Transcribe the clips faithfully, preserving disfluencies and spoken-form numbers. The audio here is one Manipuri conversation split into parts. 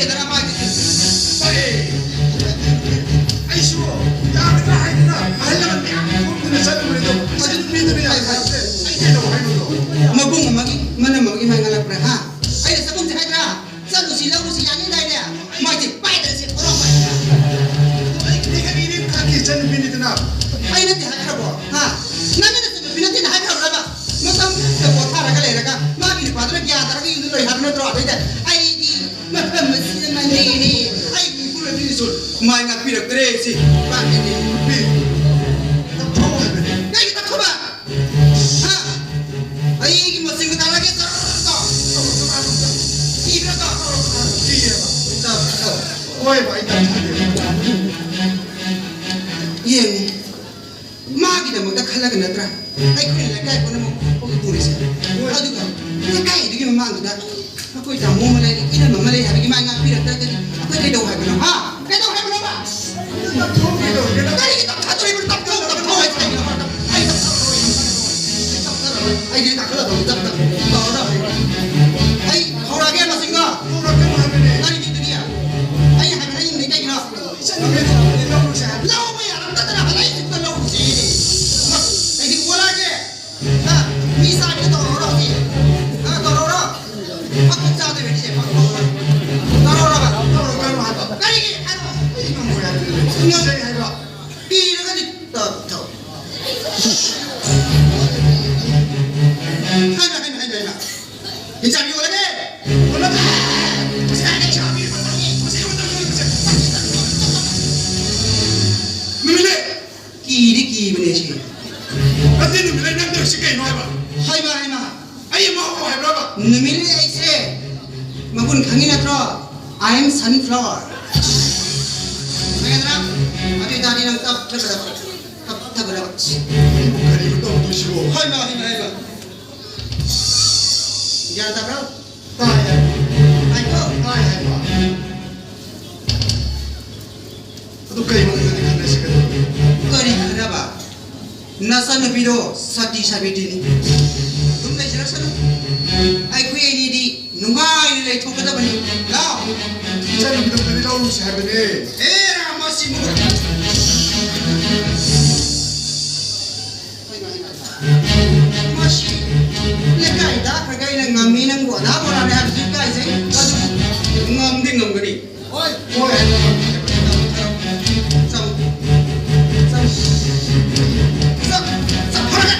ꯗꯅ ꯃꯥꯒꯤ ꯑꯩ, ꯑꯩꯁꯨ ꯌꯥꯒꯗ꯭ꯔꯥ ꯍꯥꯏꯗꯅ ꯑꯍꯜ ꯂꯃꯟ ꯃꯌꯥꯝ ꯈꯣꯝꯗꯨꯅ ꯆꯠꯂꯨꯕꯅꯦ꯫ ꯑꯗꯣ ꯍꯧꯖꯤꯛ ꯅꯨꯄꯤꯗꯨꯅ ꯌꯥꯏ ꯍꯥꯏꯔꯛꯇꯦ꯫ ꯑꯩ ꯀꯩꯗꯧ ꯍꯥꯏꯅꯣꯗꯣ? ꯃꯕꯨꯡ ꯑꯃꯒꯤ ꯃꯅꯝ ꯑꯃꯒꯤ ꯃꯥꯏ ꯉꯥꯡꯂꯛꯄ꯭ꯔꯥ, ꯍꯥ? ꯑꯩꯅ ꯆꯠꯂꯨꯁꯤ ꯍꯥꯏꯗ꯭ꯔꯥ? ꯆꯠꯂꯨꯁꯤ, ꯂꯧꯔꯨꯁꯤ ꯌꯥꯅꯤꯡꯗꯥꯏꯅꯦ? ꯃꯥꯏꯁꯦ ꯄꯥꯏꯗꯅ ꯁꯦ ꯊꯣꯔꯛꯑꯣ ꯍꯥꯏꯗꯅ꯫ ꯑꯩ ꯀꯔꯤ ꯀꯔꯤ ꯈꯪꯒꯦ? ꯏꯆꯟꯅꯨꯄꯤꯅꯤꯗꯅ꯫ ꯑꯩ ꯅꯠꯇꯦ ꯍꯥꯏꯈ꯭ꯔꯕꯣ? ꯍꯥ? ꯅꯪꯒꯤ ꯅꯆꯟꯅꯨꯄꯤ ꯅꯠꯇꯦꯅ ꯍꯥꯏꯈ꯭ꯔꯕ꯭ꯔꯕ? ꯃꯇꯝ ꯄꯣꯊꯥꯔꯒ ꯂꯩꯔꯒ ꯃꯥꯒꯤ ꯅꯨꯄꯥꯗꯨꯅ ꯒ꯭ꯌꯥꯟ ꯇꯥꯔꯒ ꯌꯨꯝꯗ ꯂꯩ ꯍꯥꯏꯕ ꯅꯠꯇ꯭ꯔꯣ? ꯑꯗꯩꯗ ꯑꯩꯗꯤ ꯃꯐꯝ ꯑꯁꯤꯗ ꯃꯟꯗꯦꯅꯦ꯫ ꯑꯩꯒꯤ ꯏꯄꯨꯔꯣꯏꯕꯤꯁꯨ ꯃꯥꯏ ꯉꯥꯛꯄꯤꯔꯛꯇ꯭ꯔꯦ ꯁꯤ꯫ ꯄꯥꯛꯀꯦꯅꯦ꯫ ꯅꯨꯄꯤ, ꯇꯞꯊꯧ ꯍꯥꯏꯕꯅꯦ꯫ ꯀꯩꯒꯤ ꯇꯞꯊꯧꯕ? ꯍꯥ? ꯑꯩꯒꯤ ꯃꯁꯤꯡ ꯇꯥꯔꯒꯦ꯫ ꯇꯞ, ꯇꯞ, ꯇꯞ, ꯇꯞ, ꯇꯞ꯫ ꯀꯤꯕ꯭ꯔꯥ ꯇꯞ? ꯀꯤꯌꯦꯕ꯫ ꯇꯞ, ꯇꯞ꯫ ꯍꯣꯏꯕ, ꯑꯩ ꯇꯞꯊꯧꯒꯦ꯫ ꯌꯦꯡꯉꯨ꯫ ꯃꯥꯒꯤꯗꯃꯛꯇ ꯈꯜꯂꯒ ꯅꯠꯇ꯭ꯔꯥ ꯑꯩꯈꯣꯏꯅ ꯂꯩꯀꯥꯏ ꯄꯨꯝꯅꯃꯛ ꯍꯧꯒꯠꯄꯤꯔꯤꯁꯦ? ꯑꯗꯨꯒ ꯂꯩꯀꯥꯏꯗꯨꯒꯤ ꯃꯃꯥꯡꯗꯨꯗ ꯑꯩꯈꯣꯏ ꯇꯥꯃꯣ ꯑꯃ ꯂꯩꯔꯦ, ꯏꯅꯝꯃ ꯑꯃ ꯂꯩ ꯍꯥꯏꯕꯒꯤ ꯃꯥꯏ ꯉꯥꯛꯄꯤꯔꯛꯇ꯭ꯔꯒꯗꯤ ꯑꯩꯈꯣꯏ ꯀꯩꯗꯧ ꯍꯥꯏꯕꯅꯣ? ꯍꯥ? ꯀꯩꯗꯧ ꯍꯥꯏꯕꯅꯣꯕ? ꯀꯔꯤꯒꯤ ꯇꯞꯊꯣꯛꯏꯕꯅꯣ? ꯇꯞꯊꯣꯛꯑꯣ ꯍꯥꯏꯁꯦ ꯀꯩꯒꯤꯅꯣ? ꯑꯩ ꯇꯞꯊꯣꯛꯑꯔꯣꯏ꯫ ꯑꯩ ꯇꯞꯊꯣꯛꯑꯔꯣꯏ꯫ ꯑꯩꯗꯤ ꯇꯥꯈꯠꯂꯗꯧꯅꯤ꯫ ꯇꯞ ꯇꯞ ꯇꯧꯔꯗꯧꯅꯤ꯫ ꯑꯩ ꯍꯧꯔꯛꯑꯒꯦ ꯃꯁꯤꯡꯗꯣ꯫ ꯀꯔꯤꯒꯤꯗꯨꯗꯤ? ꯑꯩ ꯍꯥꯏꯕ ꯑꯩ ꯏꯟꯗꯦ ꯀꯩꯒꯤꯅꯣ? ꯏꯆꯟꯅꯨꯄꯤꯗꯨ ꯂꯧꯔꯨꯁꯦ ꯍꯥꯏꯕ꯫ ꯂꯧꯕ ꯌꯥꯔꯝꯗꯗꯅ ꯍꯜꯂꯛꯏꯁꯤꯕꯨ ꯂꯧꯔꯨꯁꯦ꯫ ꯑꯩꯗꯤ ꯑꯣꯜꯂꯛꯑꯒꯦ꯫ ꯍꯥ? ꯃꯤ ꯆꯥꯕꯤꯗ ꯇꯧꯔꯛꯑꯣꯔꯣ ꯍꯧꯖꯤꯛ? ꯍꯥ? ꯇꯧꯔꯛꯑꯣꯔꯣ? ꯄꯛ ꯄꯛ ꯆꯥꯗꯣꯏꯕ ꯁꯤꯁꯦ, ꯄꯛ ꯄꯛ꯫ ꯇꯧꯔꯛꯑꯣꯔꯣ? ꯇꯧꯔꯛꯀꯅꯨ ꯍꯥꯏꯕ꯫ ꯀꯔꯤꯒꯤ? ꯍꯥꯏꯔꯛꯑꯣ꯫ ꯑꯩ ꯉꯝꯃꯣꯏ ꯍꯥꯏꯕꯗꯨꯗꯤ꯫ ꯉꯝ- ꯏꯆꯦ ꯍꯥꯏꯕ꯫ ꯀꯤꯔꯒꯗꯤ ꯇꯧ-, ꯇꯧ꯫ ꯍꯥꯏꯃ, ꯍꯥꯏꯃ, ꯍꯥꯏꯃ, ꯍꯥꯏꯃ꯫ ꯂꯩꯁꯥꯕꯤ ꯑꯣꯜꯂꯒꯦ! ꯑꯣꯜꯂꯒꯦ! ꯅꯨꯃꯤꯠ ꯂꯩ! ꯀꯤꯗꯤ ꯀꯤꯕꯅꯦ ꯁꯤ꯫ ꯅꯠꯇꯦ, ꯅꯨꯃꯤꯠ ꯂꯩ, ꯅꯪ ꯇꯧꯔꯤꯁꯤ ꯀꯩꯅꯣ ꯍꯥꯏꯕ? ꯍꯥꯏꯃ, ꯍꯥꯏꯃ꯫ ꯑꯩ ꯑꯃ ꯍꯥꯏꯕ꯭ꯔꯕ? ꯅꯨꯃꯤꯠ ꯂꯩ ꯑꯩꯁꯦ ꯃꯒꯨꯟ ꯈꯪꯉꯤ ꯅꯠꯇ꯭ꯔꯣ? I am sunflower. ꯈꯪꯉꯦꯗꯅ? ꯑꯗꯨ ꯑꯣꯏꯇꯥꯔꯗꯤ ꯅꯪ ꯇꯞꯊꯒꯗꯕ, ꯇꯞꯊꯒꯗꯕ꯫ ꯀꯔꯤꯅꯣ ꯇꯧꯗꯣꯏꯁꯤꯕꯣ? ꯍꯥꯏꯃ, ꯍꯥꯏꯃ, ꯍꯥꯏꯃ꯫ ꯒ꯭ꯌꯥꯟ ꯇꯥꯕ꯭ꯔꯣ? ꯇꯥꯏ ꯍꯥꯏꯕ꯫ ꯇꯥꯏꯀꯣ? ꯇꯥꯏ ꯍꯥꯏꯕ꯫ ꯑꯗꯨ ꯀꯩ ꯃꯔꯝꯗꯗꯤ ꯈꯟꯅꯁꯤ ꯀꯩꯗꯧꯔꯒꯦ? ꯀꯔꯤ ꯈꯟꯅꯕ? ꯅꯆꯟꯅꯨꯄꯤꯗꯣ ꯁꯇꯤ ꯁꯥꯕꯤꯇ꯭ꯔꯤꯅꯤ꯫ ꯑꯗꯨꯝ ꯂꯩꯖꯔꯁꯅꯨ꯫ ꯑꯩꯈꯣꯏ ꯑꯅꯤꯗꯤ ꯅꯨꯡꯉꯥꯏꯅ ꯂꯩꯊꯣꯛꯀꯗꯕꯅꯤ꯫ ꯂꯥꯎ! ꯍꯥꯏꯕꯅꯦ꯫ ꯑꯦ ꯔꯥꯃ ꯁꯤꯕꯨ꯫ ꯃꯁꯤ ꯂꯩꯀꯥꯏꯗ ꯈꯔ ꯑꯩꯅ ꯉꯝꯃꯤ ꯅꯪꯕꯨ ꯑꯙꯥ ꯃꯣꯔꯥꯅꯦ ꯍꯥꯏꯕꯁꯨ ꯏꯀꯥꯏꯖꯩ꯫ ꯑꯗꯨꯕꯨ ꯉꯝꯗꯤ ꯉꯝꯒꯅꯤ꯫ ꯍꯣꯏ꯫ ꯍꯣꯏ꯫ ꯆꯪ-, ꯆꯪ-, ꯆꯪ-, ꯆꯪ-, ꯐꯔꯒ꯫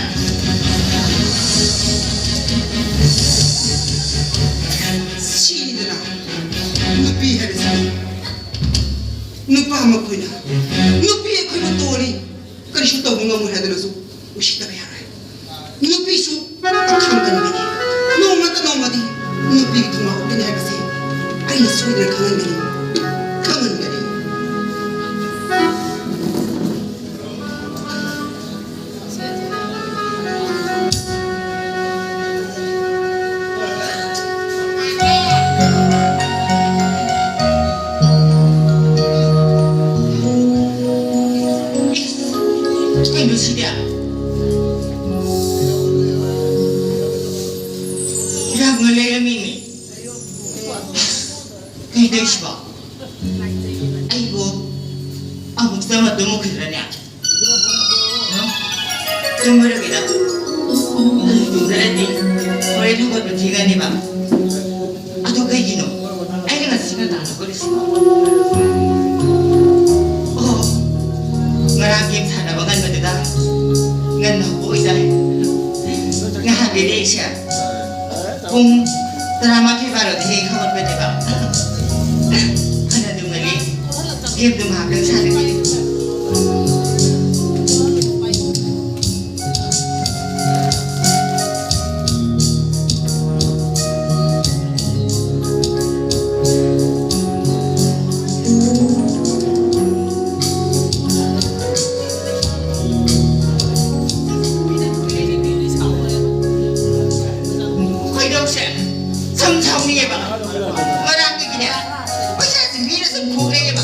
ꯁꯤꯗꯅ ꯅꯨꯄꯤ ꯍꯥꯏꯕꯁꯤ ꯅꯨꯄꯥ ꯃꯈꯣꯏꯅ ꯅꯨꯄꯤ ꯑꯩꯈꯣꯏꯕꯨ ꯇꯣꯜꯂꯤ, ꯀꯔꯤꯁꯨ ꯇꯧꯕ ꯉꯝꯃꯣꯏ ꯍꯥꯏꯗꯨꯅꯁꯨ ꯎꯁꯤꯠꯇꯕ ꯌꯥꯔꯣꯏ꯫ ꯅꯨꯄꯤꯁꯨ ꯑꯈꯥꯡ ꯀꯟꯕꯅꯤ꯫ ꯅꯣꯡꯃꯇ ꯅꯣꯡꯃꯗꯤ ꯅꯨꯄꯤꯒꯤ ꯊꯧꯅꯥ ꯎꯠꯀꯅꯤ ꯍꯥꯏꯕꯁꯦ ꯑꯩꯅ ꯁꯣꯏꯗꯅ ꯈꯪꯍꯟꯒꯅꯤ, ꯈꯪꯍꯟꯒꯅꯤ꯫ ꯀꯩꯅꯣ ꯁꯤꯗꯤ? ꯌꯥꯝꯅ ꯂꯩꯔꯝꯃꯤꯅꯦ꯫ ꯀꯩꯗꯧꯁꯤꯕꯣ? ꯑꯩꯕꯨ ꯑꯃꯨꯛ ꯆꯪꯉ ꯇꯨꯝꯃꯨꯈꯤꯗ꯭ꯔꯅꯦ? ꯇꯨꯝꯃꯔꯣꯏꯒꯦꯗ꯫ ꯇꯨꯝꯗ꯭ꯔꯗꯤ ꯍꯣꯔꯦꯟ ꯍꯧꯒꯠꯄ ꯊꯦꯡꯉꯅꯦꯕ꯫ ꯑꯗꯨ ꯀꯩꯒꯤꯅꯣ ꯑꯩꯅ ꯉꯁꯤ ꯉꯟꯇꯥ ꯍꯧꯒꯠꯂꯤꯁꯤꯕꯣ? ꯑꯣ, ꯉꯔꯥꯡ ꯒꯦꯝ ꯁꯥꯟꯅꯕ ꯉꯟꯕꯗꯨꯗ ꯉꯟꯅ ꯍꯧꯕ ꯑꯣꯏꯖꯥꯠꯅꯤ꯫ ꯉꯍꯥꯟꯈꯩꯗꯤ ꯑꯩꯁꯦ ꯄꯨꯡ ꯇꯔꯥꯃꯥꯊꯣꯏ ꯕꯥꯔꯣꯗ ꯍꯦꯛ ꯍꯧꯒꯠꯄꯅꯦꯕ꯫ ꯐꯅ ꯅꯨꯡꯉꯥꯏꯌꯦ꯫ ꯒꯦꯝꯗꯣ ꯉꯥꯏꯍꯥꯛꯇꯪ ꯁꯥꯟꯅꯈꯤꯒꯦ꯫ ꯈꯣꯏꯗꯧꯁꯦ ꯁꯨꯝ ꯁꯥꯎꯅꯤꯡꯉꯦꯕ꯫ ꯉꯔꯥꯡꯗꯒꯤꯅꯦ ꯄꯩꯁꯥꯁꯦ ꯃꯤꯅ ꯁꯨꯝ ꯈꯣꯛꯂꯛꯑꯦꯕ꯫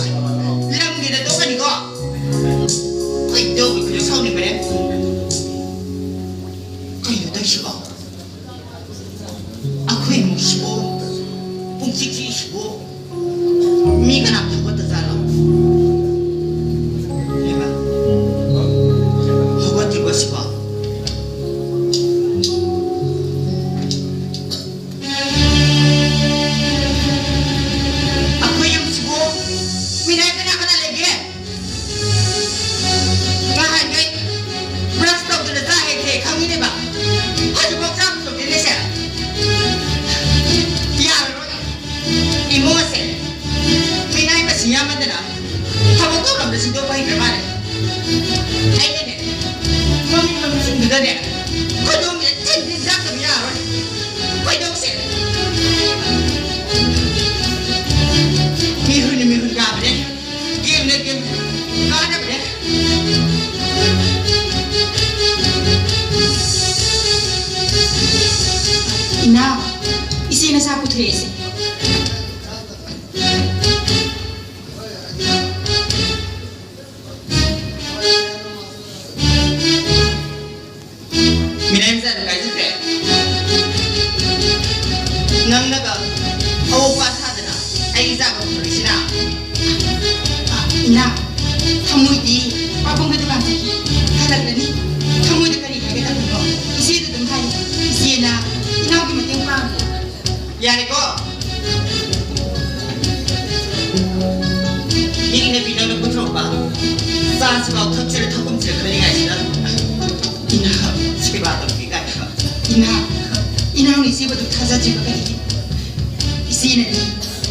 ꯂꯝꯒꯤꯗ ꯇꯣꯛꯀꯅꯤꯀꯣ꯫ ꯈꯣꯏꯗꯧꯒꯤ ꯈꯣꯏꯗꯧ ꯁꯥꯎꯅꯤꯡꯕꯅꯦ꯫ ꯀꯩꯅꯣ ꯇꯧꯔꯤꯁꯤꯕꯣ? ꯑꯩꯈꯣꯏ ꯏꯃꯨꯡꯁꯤꯕꯨ ꯄꯨꯡꯆꯤꯛ ꯆꯤꯛꯏꯁꯤꯕꯨ ꯃꯤ ꯀꯅꯥꯝꯇ ꯌꯣꯛꯄ ꯍꯩꯇ꯭ꯔ ꯃꯥꯜꯂꯦ꯫ ꯑꯩꯅꯅꯦ, ꯃꯃꯤꯠ ꯃꯃꯤꯠꯁꯤꯡꯗꯨꯗꯅꯦ, ꯈꯣꯏꯗꯣꯝꯁꯦ ꯊꯤꯟ ꯊꯤꯟ ꯆꯥꯛꯇꯕ ꯌꯥꯔꯣꯏ꯫ ꯈꯣꯏꯗꯣꯝꯁꯦ ꯃꯤꯍꯨꯟꯅ ꯃꯤꯍꯨꯟ ꯀꯥꯕꯅꯦ, ꯒꯦꯝꯅ ꯒꯦꯝ ꯀꯥꯅꯕꯅꯦ꯫ ꯏꯅꯥꯎ, ꯏꯆꯦ ꯅꯆꯥ ꯄꯨꯊꯣꯛꯑꯦꯁꯦ꯫ ꯃꯤꯅꯥꯏ ꯃꯆꯥꯗꯣ ꯀꯥꯏ ꯆꯠꯈ꯭ꯔꯦ? ꯅꯪꯅꯒ ꯑꯋꯣꯛꯄ ꯁꯥꯗꯅ ꯑꯩꯒꯤ ꯆꯥꯕ ꯐꯪꯗ꯭ꯔꯤꯁꯤꯅ? ꯏꯅꯥ, ꯊꯃꯣꯏꯗꯤ ꯄꯥꯕꯨꯡꯒꯤ ꯗꯨꯀꯥꯟ ꯆꯠꯈꯤ꯫ ꯍꯜꯂꯛꯂꯅꯤ꯫ ꯊꯃꯣꯏꯗ ꯀꯔꯤ ꯍꯥꯏꯒꯗꯕꯅꯣ? ꯏꯆꯦꯗ ꯑꯗꯨꯝ ꯍꯥꯏꯌꯨ꯫ ꯏꯆꯦꯅ ꯏꯅꯥꯎꯒꯤ ꯃꯇꯦꯡ ꯄꯥꯡꯒꯦ꯫ ꯌꯥꯔꯦꯀꯣ? ꯏꯅꯦ ꯅꯨꯄꯤ ꯅꯪꯅ ꯄꯨꯊꯣꯔꯛꯄ ꯆꯥꯁꯤꯐꯥꯎ ꯊꯛꯁꯤꯔ ꯊꯛꯀꯨꯝꯁꯤꯔ ꯈꯜꯂꯤꯉꯩꯁꯤꯗ, ꯏꯅꯥꯎ ꯁꯦꯕꯥ ꯇꯧꯕꯤ ꯀꯥꯏꯅ꯫ ꯏꯅꯥꯎ, ꯏꯅꯥꯎꯅ ꯏꯆꯦꯕꯨ ꯑꯗꯨꯝ ꯊꯥꯖꯗ꯭ꯔꯤꯕ ꯀꯔꯤꯒꯤ? ꯏꯆꯦꯅꯗꯤ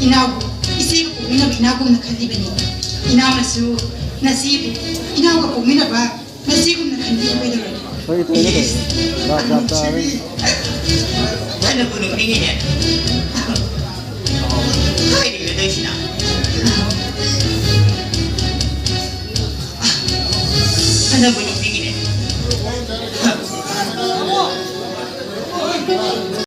ꯏꯅꯥꯎꯕꯨ ꯏꯆꯦꯒ ꯄꯣꯛꯃꯤꯟꯅꯕ ꯏꯅꯥꯎꯒꯨꯝꯅ ꯈꯜꯂꯤꯕꯅꯤ꯫ ꯏꯅꯥꯎꯅꯁꯨ ꯅꯆꯦꯕꯨ ꯏꯅꯥꯎꯒ ꯄꯣꯛꯃꯤꯟꯅꯕ ꯅꯆꯦꯒꯨꯝꯅ ꯈꯟꯕꯤꯌꯨ ꯀꯩꯗꯧꯔꯒꯦ? ꯍꯣꯏ, ꯊꯣꯏꯅ ꯀꯩꯅꯣ? ꯏꯁ, ꯆꯥꯛ ꯆꯥꯛ ꯆꯥꯔꯦ꯫ ꯅꯨꯡꯁꯤꯕꯤ꯫ ꯐꯅꯕꯨ ꯅꯣꯛꯅꯤꯡꯉꯤꯅꯦ꯫ ꯀꯥꯏꯗꯒꯤꯅꯣ ꯇꯧꯔꯤꯁꯤꯅ? ꯐꯅꯕꯨ ꯅꯣꯛꯅꯤꯡꯉꯤꯅꯦ꯫